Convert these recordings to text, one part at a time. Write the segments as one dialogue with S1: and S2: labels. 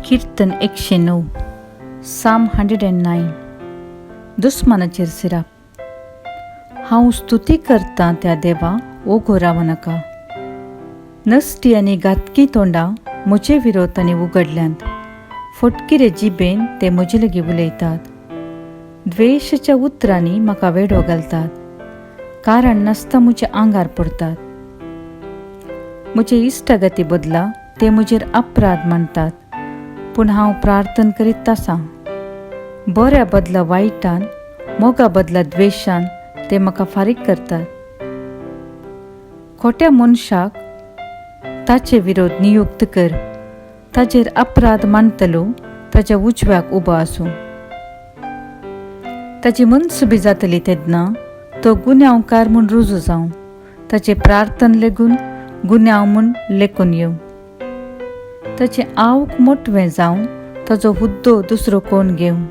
S1: कीर्तन 109, Psalm 109. दुस्मानाचेर syrup. हांव स्तुती करतां त्या देवा, ओगो रावं नाका. नश्टी आनी घातकी तोंडां म्हजे विरोध आनी उगडल्यांत. फटकिरे जिबेन ते म्हजे लागीं उलयतात. द्वेशाच्या उतरांनी म्हाका वेडो घालतात. कारण नासता म्हज्या आंगार पडतात. म्हजे इश्टागती बदला ते म्हजेर अपराध मांडटात, पूण हांव प्रार्थन करीत आसां. बऱ्या बदला वायटान, मोगा बदला द्वेशान ते म्हाका फारीक करतात. खोट्या मनशाक ताचे विरोध नियुक्त कर. ताचेर अपराध मांडटलो ताच्या उजव्याक उबो आसूं. ताची मनसुबी जातली तेन्ना तो गुन्यांवकार म्हूण रुजू जावं. ताचें प्रार्थन लेगून गुन्यांव म्हूण लेखून येवं. ताचें आवक मोटवें जावं, ताचो हुद्दो दुसरो कोण घेवं.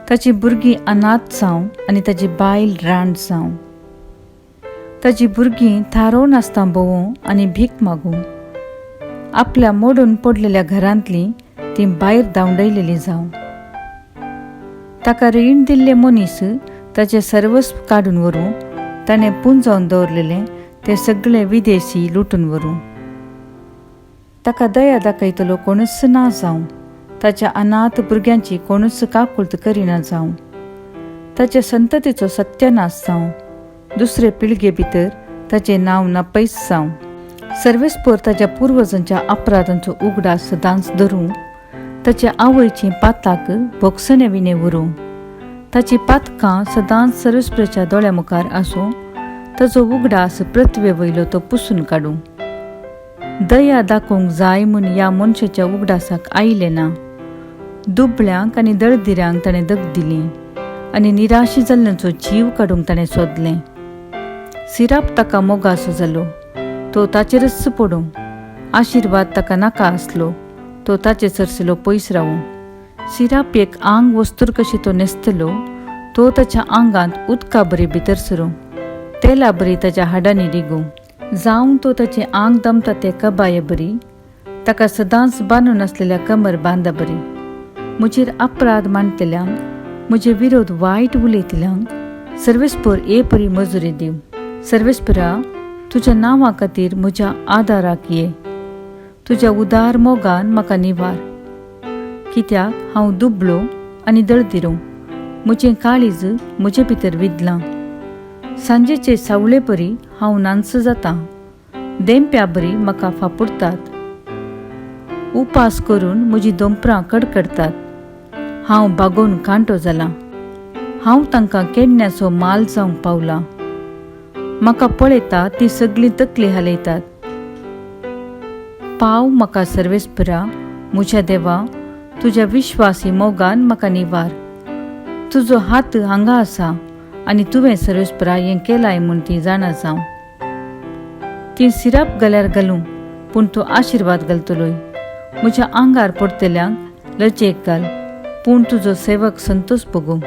S1: ताची भुरगीं अनाथ जावं आनी ताची बायल रांड जावं. ताची भुरगीं थारोवन नासतना भोंवूं आनी भीक मागूं. आपल्या मोडून पडलेल्या घरांतलीं तीं भायर धांवडयलेलीं जावं. ताका रीण दिल्ले मनीस ताचें सर्वस्व काडून व्हरूं. ताणें पुंजावन दवरलेलें तें सगळें विदेशी लुटून व्हरूं. ताका दया दाखयतलो कोणूच ना जावं. ताच्या अनाथ भुरग्यांची कोणूच काकुळट करिना जावं. ताच्या संततीचो सत्यानाश जावं. दुसरे पिळगे भितर ताचें नांव नपयत जावं. सर्वेस्पर ताच्या पुर्वजांच्या अपराधांचो उगडास सदांच धरूं. ताच्या आवयचीं पाताक भोगसणे विणे उरूं. ताचीं पातकां सदांच सर्वेस्पराच्या दोळ्या मुखार आसूं. ताचो उगडास पृथ्वे वयलो तो पुसून काडूं. दया दाखोवंक जाय म्हूण ह्या मनशाच्या उगडासाक आयलें ना. दुबळ्यांक आनी दळदिऱ्यांक ताणें दग दिली आनी निराशी जाल्ल्यांचो जीव काडूंक ताणें सोदलें. सिराप ताका मोगासो जालो, तो ताचेरच पडूं. आशिर्वाद ताका नाका आसलो, तो ताचे सरसलो पयस रावूं. सिराप एक आंग वस्तूर कशी तो न्हेसतलो, तो ताच्या आंगांत उदका बरी भितर सरूं, तेला बरी ताच्या हाडांनी रिगूं. जावं तो ताचें आंग दमता ते कबाये बरी, ताका सदांच बांदून आसलेल्या कमर बांदा बरी. म्हजेर अपराध मांडटल्यांक, म्हजे विरोध वायट उलयतल्यांक सर्वेस्पर ए परी मजुरी दिवं. सर्वेस्परा, तुज्या नांवा खातीर म्हज्या आदाराक ये. तुज्या उदार मोगान म्हाका निवार. कित्याक हांव दुबळो आनी दळदिरो. म्हजें काळीज म्हजे भितर विदलां. सांजेचे सावळे परी हांव नांच जातां. देंप्या बरी म्हाका फापुडटात. उपास करून म्हजीं दोंपरां कडकडटात. हांव बागोवन कांटो जालां. हांव तांकां केडण्याचो माल जावंक पावलां. म्हाका पळयता ती सगळीं तकली हालयतात. पाव म्हाका सर्वेस्परा, म्हज्या देवा, तुज्या विश्वासी मोगान म्हाका निवार. तुजो हात हांगा आसा आनी तुवें सर्वेस्परा हें केलाय म्हूण ती जाणा जावं. ती सिराप घाल्यार घालूं, पूण तूं आशिर्वाद घालतलोय. म्हज्या आंगार पडटल्यांक लजेक घाल, पूण तुजो सेवक संतोष भोगूं.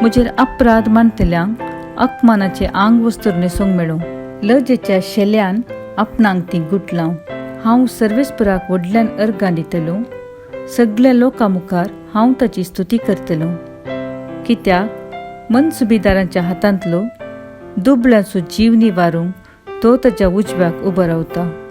S1: म्हजेर अपराध मांडटल्यांक अपमानाचें आंग वस्तूर न्हेसूंक मेळूं. लजेच्या शेल्यान आपणाक ती गुटलावं. हांव सर्वेस्पराक व्हडल्यान अर्गां दितलो. सगल्या लोकां मुखार हांव ताची स्तुती करतलो. कित्याक मनसुबीदारांच्या हातांतलो दुबळ्यांचो जीव निवारूंक तो ताच्या उजव्याक उबो रावता.